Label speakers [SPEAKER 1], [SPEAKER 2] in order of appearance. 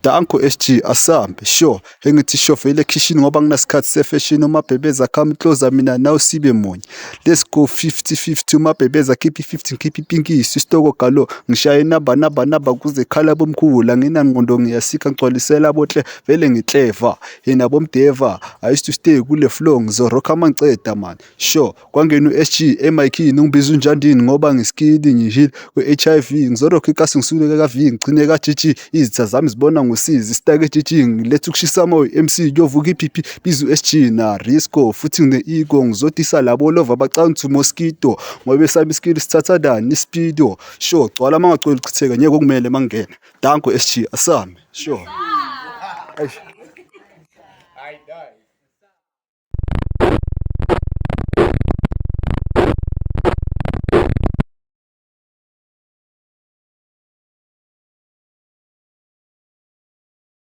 [SPEAKER 1] Danko SG, asambe, sure. Engithi sure vele ekhishini ngoba nginasikhathi sefeshini. Umabhebeza come closer, mina nawe sibe munye. Let's go 50-50. Umabhebeza khipha i-50, ngikhipha ipinkisi isitoko galo, ngishaye namba namba namba kuze khala bomkhulu. Anginangqondo, ngiyasika, ngigcwalisela bohle, vele ngikleva yena bomdeva. I used to stay kule flow, ngizorokha mangiceda man, sure. Kwangena u-SG emayikhini, ungibiza unjandini ngoba ngiskidi, ngihil kwe-HIV, ngizorokha ikasi, ngisuke ka-V ngigcine ka-GG. Izitha zami zibona ngosizi sitake GG, ngiletha ukushisa moya MC, kuyovuka iphiphi, biza u-SG na Risco futhi ngine-ego, ngizodisa labo lova bacansi mosquito ngoba esami iskili sithatha dani ispido, sure. Gcwala mangagcwele uchitheka, ngeke okumele mangingena. Danko SG, asame, sure. Eish.